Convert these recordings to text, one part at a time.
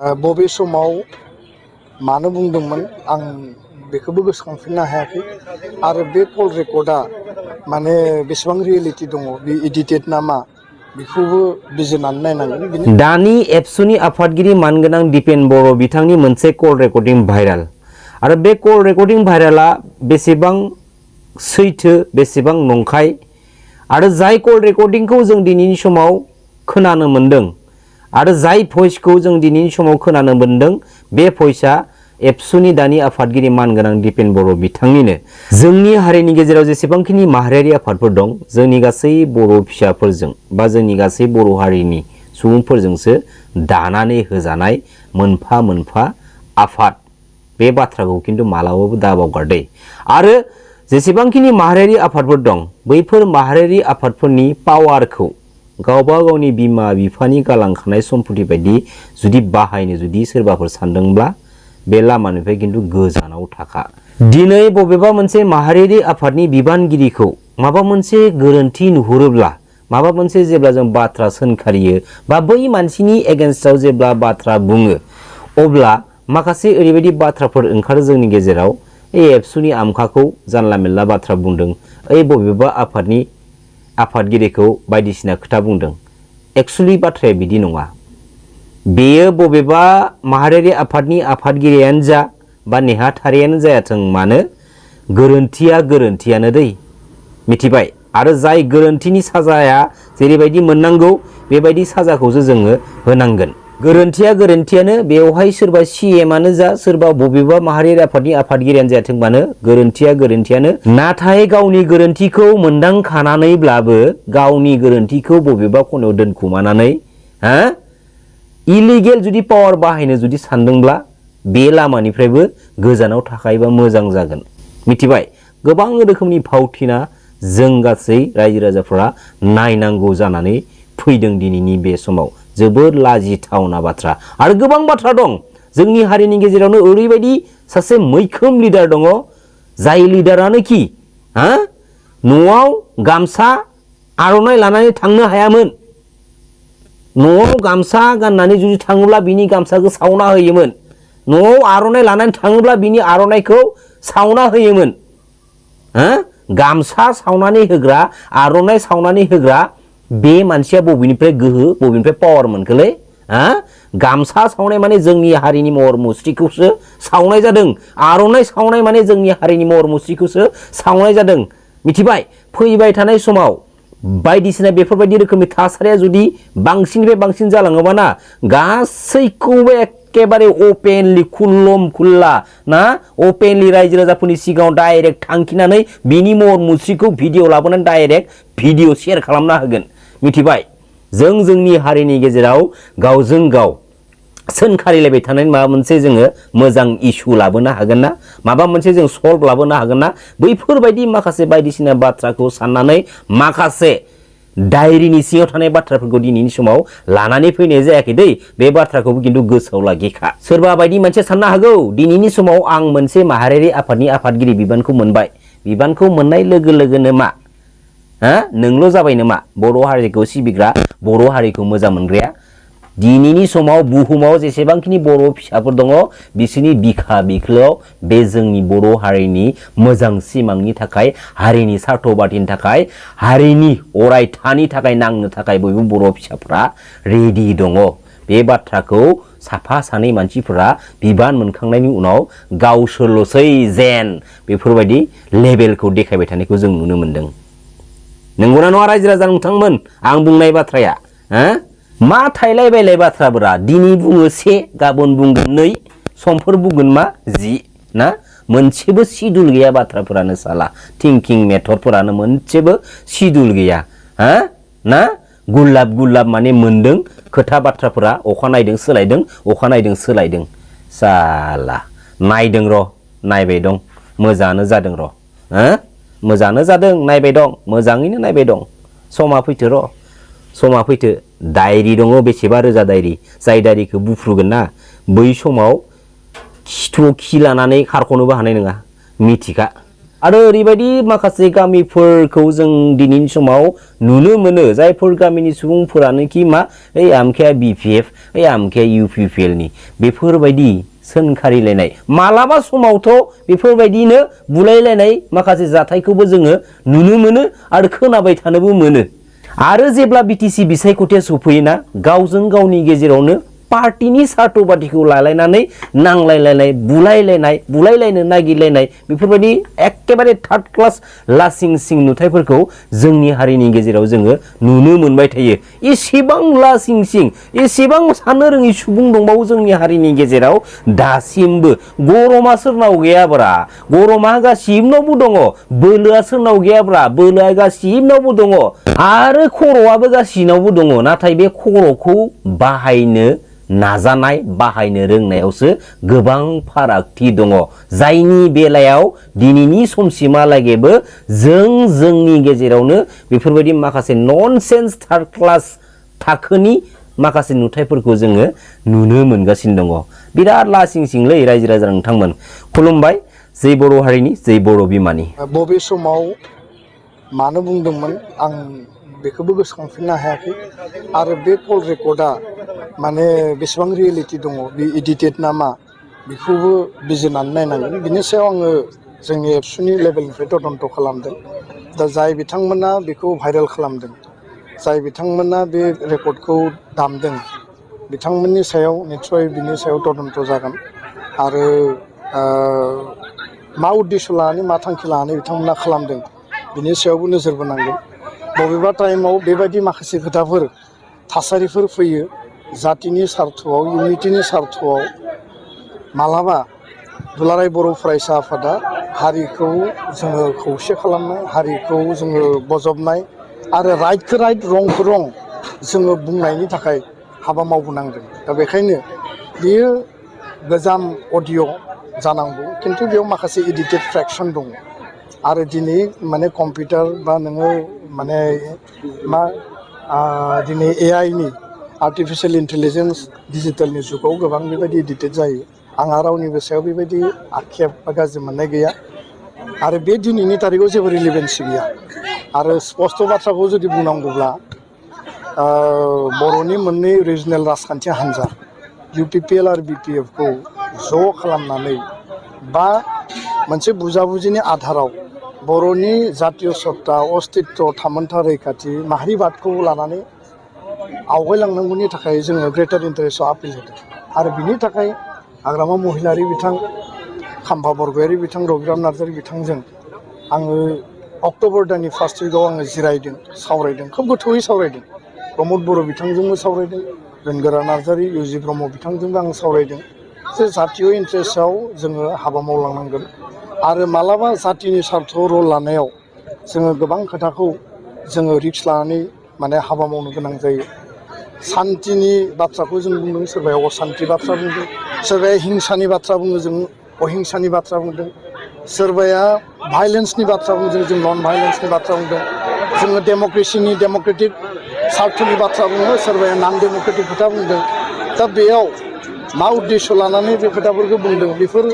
बबे समाव मानो बुंदोंमोन आं बेखौबो गोसोखांफिननो हायाखै आरो बे कल रेकर्डआ माने बेसेबां रियेलिटि दङ बे एडिटेड ना मा बेखौबो बिजिरनानै नायनांगोन। दानि एबसुनि आफादगिरि मानगोनां दिपेन बर' बिथांनि मोनसे कल रेकर्डिं भाइराल आरो बे कल रेकर्डिं भाइराला बेसेबां सैथो बेसेबां नंखाय आरो जाय कल रेकर्डिंखौ जों दिनैनि समाव खोनानो मोनदों आरो जाय भइसखौ जों दिनैनि समाव खोनानो मोनदों बे भइसआ एबसुनि दानि आफादगिरि मानगोनां दिपेन बर' बिथांनिनो। जोंनि हारिनि गेजेराव जेसेबांखिनि माहारियारि आफादफोर दं जोंनि गासै बर' फिसाफोरजों बा जोंनि गासै बर' हारिनि सुबुंफोरजोंसो दानानै होजानाय मोनफा मोनफा आफाद बे बाथ्राखौ खिन्थु मालाबाबो दाबावगारदै। आरो जेसेबांखिनि माहारियारि आफादफोर दं बैफोर माहारियारि आफादफोरनि पावारखौ गावबा गावनि बिमा बिफानि गालांखानाय सम्पति बायदि जुदि बाहायनो जुदि सोरबाफोर सानदोंब्ला बे लामानिफ्राय खिन्थु गोजानाव थाखा। दिनै बबेबा मोनसे माहारियारि आफादनि बिबानगिरिखौ माबा मोनसे गोरोन्थि नुहुरोब्ला माबा मोनसे जेब्ला जों बाथ्रा सोनखारियो बा बै मानसिनि एगेन्स्टआव जेब्ला बाथ्रा बुङो अब्ला माखासे ओरैबायदि बाथ्राफोर ओंखारो जोंनि गेजेराव एबसुनि आमखाखौ जानला मेनला बाथ्रा बुंदों बबेबा आफादनि आफादगिरिखौ बायदिसिना खोथा बुंदों। एक्चुअली बाथ्राया बिदि नङा। बेयो बबेबा माहारियारि आफादनि आफादगिरियानो जा बा नेहाथारियानो जायाथों मानो गोरोन्थिया गोरोन्थियानो दै मिथिबाय। आरो जाय गोरोन्थिनि साजाया जेरैबायदि मोननांगौ बेबायदि साजाखौसो जोङो होनांगोन। गोरोन्थिया गोरोन्थियानो बेवहाय सोरबा सिएमआनो जा सोरबा बबेबा माहारियारि आफादनि आफादगिरियानो जायाथों मानो गोरोन्थिया गोरोन्थियानो। नाथाय गावनि गोरोन्थिखौ मोनदांखानानैब्लाबो गावनि गोरोन्थिखौ बबेबा खनायाव दोनखुमानानै इलिगेल जुदि पावार बाहायनो जुदि सानदोंब्ला बे लामानिफ्रायबो गोजानाव थाखायोबा मोजां जागोन मिथिबाय। गोबां रोखोमनि फावथिना जों गासै रायजो राजाफोरा नायनांगौ जानानै फैदों दिनैनि बे समाव। जोबोद लाजिथावना बाथ्रा आरो गोबां बाथ्रा दं। जोंनि हारिनि गेजेरावनो ओरैबायदि सासे मैखोम लिडार दङ जाय लिडारानो कि न'आव गामसा आर'नाइ लानानै थांनो हायामोन। न'आव गामसा गाननानै जुदि थाङोब्ला बिनि गामसाखौ सावना होयोमोन। न'आव आर'नाइ लानानै थाङोब्ला बिनि आर'नाइखौ सावना होयोमोन। गामसा सावनानै होग्रा आर'नाइ सावनानै होग्रा बे मानसिया बबेनिफ्राय गोहो बबेनिफ्राय पावार मोनखोलै? गामसा सावनाय माने जोंनि हारिनि महर मुस्रिखौसो सावनाय जादों। आर'नाइ सावनाय माने जोंनि हारिनि महर मुस्रिखौसो सावनाय जादों मिथिबाय। फैबाय थानाय समाव बायदिसिना बेफोरबायदि रोखोमनि थासारिया जुदि बांसिननिफ्राय बांसिन जालाङोबा ना गासैखौबो एकेबारे अपेनलि खुल्लम खुल्ला ना अपेनलि रायजो राजाफोरनि सिगाङाव डाइरेक्ट थांखिनानै बिनि महर मुस्रिखौ भिडिअ लाबोनानै डाइरेक्ट भिडिअ शेयार खालामना होगोन मिथिबाय। जों जोंनि हारिनि गेजेराव गावजों गाव सोनखारिलायबाय थानाय माबा मोनसे जोङो मोजां इस्यु लाबोनो हागोन ना माबा मोनसे जों सल्भ लाबोनो हागोन ना बैफोरबायदि माखासे बायदिसिना बाथ्राखौ साननानै माखासे डायरिनि सिङाव थानाय बाथ्राफोरखौ दिनैनि समाव लानानै फैनाय जायाखै दै। बे बाथ्राखौबो खिन्थु गोसोआव लाखिखा। सोरबा बायदि मानसिया साननो हागौ दिनैनि समाव आं मोनसे माहारियारि आफादनि आफादगिरि बिबानखौ मोनबाय। बिबानखौ मोननाय लोगो लोगोनो मा नोंल' जाबाय नामा बर' हारिखौ सिबिग्रा बर' हारिखौ मोजां मोनग्राया? दिनैनि समाव बुहुमाव जेसेबांखिनि बर' फिसाफोर दङ बिसोरनि बिखा बिख्लोआव बे जोंनि बर' हारिनि मोजां सिमांनि थाखाय हारिनि सार्थबादिनि थाखाय हारिनि अरायथानि थाखाय नांनो थाखाय बयबो बर' फिसाफ्रा रेडि दङ। बे बाथ्राखौ साफा सानै मानसिफोरा बिबान मोनखांनायनि उनाव गावसोरल'सै जेन बेफोरबायदि लेभेलखौ देखायबाय थानायखौ जों नुनो मोनदों। नंगौना नङा रायजो राजा नोंथांमोन आं बुंनाय बाथ्राया? मा थाइलाय बायलाय बाथ्राफोरा दिनै बुङो से गाबोन बुंगोन नै समफोर बुंगोन मा जि ना मोनसेबो सिडुल गैया बाथ्राफोरानो साला थिंकिं मेथडफोरानो मोनसेबो सिडुल गैया ना गुलाब गुलाब माने मोनदों खोथा बाथ्राफोरा अखा नायदों सोलायदों साला नायदों र' नायबाय दं मोजाङानो जादों र' मोजाङानो जादों नायबाय दं मोजाङैनो नायबाय दं समा फैथो र' समा फैथो डायरि दङ बेसेबा रोजा डायरि जाय डायरिखौ बुफ्रुगोन ना बै समाव खिथु खि लानानै खारख'नोबो हानाय नङा मिथिखा आरो ओरैबायदि माखासे गामिफोरखौ जों दिनैनि समाव नुनो मोनो जायफोर गामिनि सुबुंफोरानोखि मा ओइ आमखेया BPF ओइ आमखेया UPPL नि बेफोरबायदि सोंखारिलायनाय मालाबा समावथ' बेफोरबायदिनो बुलायलायनाय माखासे जाथायखौबो जोङो नुनो मोनो आरो खोनाबाय थानोबो मोनो आरो जेब्ला बिटिसि बिसायख'थिया सफैयोना गावजों गावनि गेजेरावनो पार्टीनि सार्थ बादिखौ लालायनानै नांलायलायनाय बुलायलायनो नागिरलायनाय बेफोरबायदि एखेबारे थार्ड क्लास लासिं सिं नुथायफोरखौ जोंनि हारिनि गेजेराव जोङो नुनो मोनबाय थायो एसेबां लासिं सिं एसेबां साननो रोङि सुबुं दंबावो जोंनि हारिनि गेजेराव दासिमबो गरमा सोरनाव गैयाब्रा गरमा गासिबनावबो दङ बोलोआ सोरनाव गैयाब्रा बोलोआ गासिबनावबो दङ आरो खर'आबो गासिनावबो दङ नाथाय बे खर'खौ बाहायनो नाजानाय बाहायनो रोंनायावसो गोबां फारागथि दङ जायनि बेलायाव दिनैनि समसिमहालागैबो जोंनि गेजेरावनो बेफोरबायदि माखासे ननसेन्स थार्ड क्लास थाखोनि माखासे नुथायफोरखौ जोङो नुनो मोनगासिनो दङ बिराद लासिं सिंलै रायजो राजा नोंथांमोन खुलुमबाय जै बर' हारिनि जै बर' बिमानि बबे समाव मानो बुंदोंमोन आं बेखौबो गोसोखांफिननो हायाखै आरो बे कल रेकर्डआ माने बेसेबां रियेलिटि दङ बे एडिटेड ना मा बेखौबो बिजिरनानै नायनांगोन बिनि सायाव आङो जोंनि एबसुनि लेभेलनिफ्राय तदन्त खालामदों दा जाय बिथांमोना बेखौ भाइरेल खालामदों जाय बिथांमोना बे रेकर्डखौ दामदों बिथांमोननि सायाव निस्सय बिनि सायाव तदन्त जागोन आरो मा उद्देश्य लानानै मा थांखि लानानै बिथांमोना खालामदों बिनि सायावबो नोजोर बोनांगोन बबेबा टाइमाव बेबायदि माखासे खोथाफोर थासारिफोर फैयो जातिनि सार्थआव इउनिटिनि सार्थआव मालाबा दुलाराय बर' फरायसा आफादा हारिखौ जोङो खौसे खालामनाय हारिखौ जोङो बजबनाय आरो राइटखौ राइट रंखौ रं जोङो बुंनायनि थाखाय हाबा मावबोनांदों दा बेखायनो बेयो गोजाम अडिअ जानांगौ खिन्थु बेयाव माखासे एडिटेड फ्रेक्सन दङ आरो दिनै माने कम्पिउटार बा नोङो माने मा दिनै AI नि आर्टिफिशियेल इन्टेलिजेन्स डिजिटेलनि जुगाव गोबां बेबायदि एडिटेड जायो आंहा रावनिबो सायाव बेबायदि आक्षेप बा गाज्रि मोननाय गैया आरो बे दिनैनि तारिखाव जेबो रिलेभेन्सि गैया आरो स्पस्ट बाथ्राखौ जुदि बुंनांगौब्ला बर'नि मोननै रिजनेल राजखान्थि हान्जा UPPL आरो BPF खौ ज' खालामनानै बा मोनसे बुजाबुजिनि आधाराव बर'नि जातीय सत्ता अस्तित्व थामोन्था रैखाथि माहारिबादखौ लानानै आवगायलांनांगौनि थाखाय जोङो ग्रेटार इन्टारेस्टआव आपिल होदों आरो बिनि थाखाय हाग्रामा महिलारि बिथां खाम्फा बरगयारि बिथां रबिराम नार्जारि बिथांजों आङो अक्ट'बर दाननि फार्स्ट उइकआव आङो जिरायदों सावरायदों खोब गोथौयै सावरायदों प्रमद बर' बिथांजोंबो सावरायदों बेनगोरा नार्जारि UG ब्रह्म बिथांजोंबो आं सावरायदों जे जातीय इन्टारेस्टआव जोङो हाबा मावलांनांगोन आरो मालाबा जातिनि सार्थ रल लानायाव जोङो गोबां खोथाखौ जोङो रिक्स लानानै माने हाबा मावनो गोनां जायो सान्तिनि बाथ्राखौ जों बुंदों सोरबाया असान्ति बाथ्रा बुंदों सोरबाया हिंसानि बाथ्रा बुङो जों अहिंसानि बाथ्रा बुंदों सोरबाया भाइलेन्सनि बाथ्रा बुंदों जों नन भाइलेन्सनि बाथ्रा बुंदों जोङो डेम'क्रेसिनि डेम'क्रेटिक सार्थनि बाथ्रा बुङो सोरबाया नन डेम'क्रेटिक खोथा बुंदों दा बेयाव मा उद्देश्य लानानै बे खोथाफोरखौ बुंदों बेफोर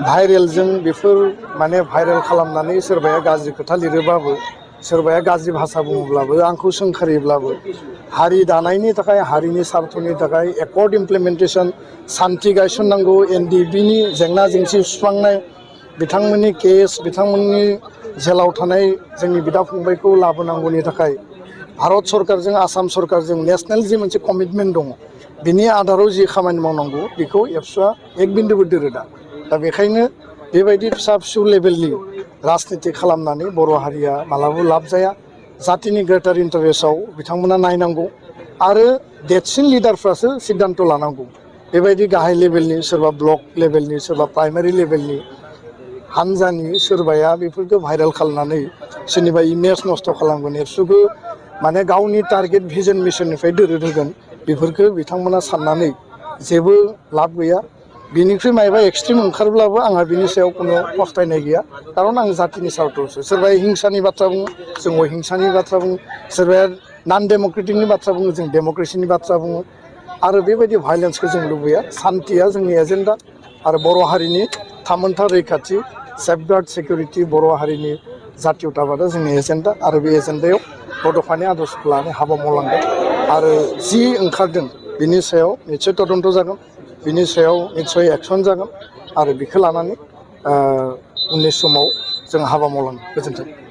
भाइरेलजों बेफोर माने भाइरेल खालामनानै सोरबाया गाज्रि खोथा लिरोबाबो सोरबाया गाज्रि भाषा बुङोब्लाबो आंखौ सोंखारिब्लाबो हारि दानायनि थाखाय हारिनि सार्थनि थाखाय एकर्ड इमप्लिमेन्टेसन सान्थि गायसननांगौ NDBनि जेंना जेंसि सुस्रांनाय बिथांमोननि केस बिथांमोननि जेलाव थानाय जोंनि बिदा फंबायखौ लाबोनांगौनि थाखाय भारत सरकारजों आसाम सरकारजों नेसनेल जि मोनसे कमिटमेन्ट दङ बिनि आधाराव जि खामानि मावनांगौ बेखौ एबसुआ एक बिन्दुबो दोरोदा दा बेखायनो बेबायदि फिसा फिसौ लेभेलनि राजनिति खालामनानै बर' हारिया मालाबाबो लाब जाया जातिनि ग्रेटार इन्टारेस्टआव बिथांमोना नायनांगौ आरो देरसिन लिडारफ्रासो सिद्धान्त लानांगौ बेबायदि गाहाय लेभेलनि सोरबा ब्लक लेभेलनि सोरबा प्राइमारि लेभेलनि हान्जानि सोरबाया बेफोरखौ भाइरेल खालामनानै सोरनिबा इमेज नस्थ' खालामगोन एबसुखौ माने गावनि टारगेट भिजन मिशननिफ्राय दोरोद होगोन बेफोरखौ बिथांमोना साननानै जेबो लाब गैया बिनिख्रुइ मायबा एक्सट्रिम ओंखारब्लाबो आंहा बिनि सायाव कुनु फस्थायनाय गैया खारन आं जातिनि सार्थआवसो सोरबाया हिंसानि बाथ्रा बुङो जों अहिंसानि बाथ्रा बुङो सोरबाया नन डेम'क्रेटिकनि बाथ्रा बुङो जों डेम'क्रेसिनि बाथ्रा बुङो आरो बेबायदि भाइलेन्सखौ जों लुबैया सान्तिया जोंनि एजेन्डा आरो बर' हारिनि थामोन्था रैखाथि सेफगार्ड सिकिउरिटि बर' हारिनि जातीयताबादा जोंनि एजेन्डा आरो बे एजेन्डायाव बड'फानि आदर्शखौ लानानै हाबा मावलांगोन आरो जि ओंखारदों बिनि सायाव निस्सय तदन्त जागोन बिनि सायाव निस्सय एक्सन जागोन आरो बेखौ लानानै उननि समाव जों हाबा मावलांगोन गोजोन्थों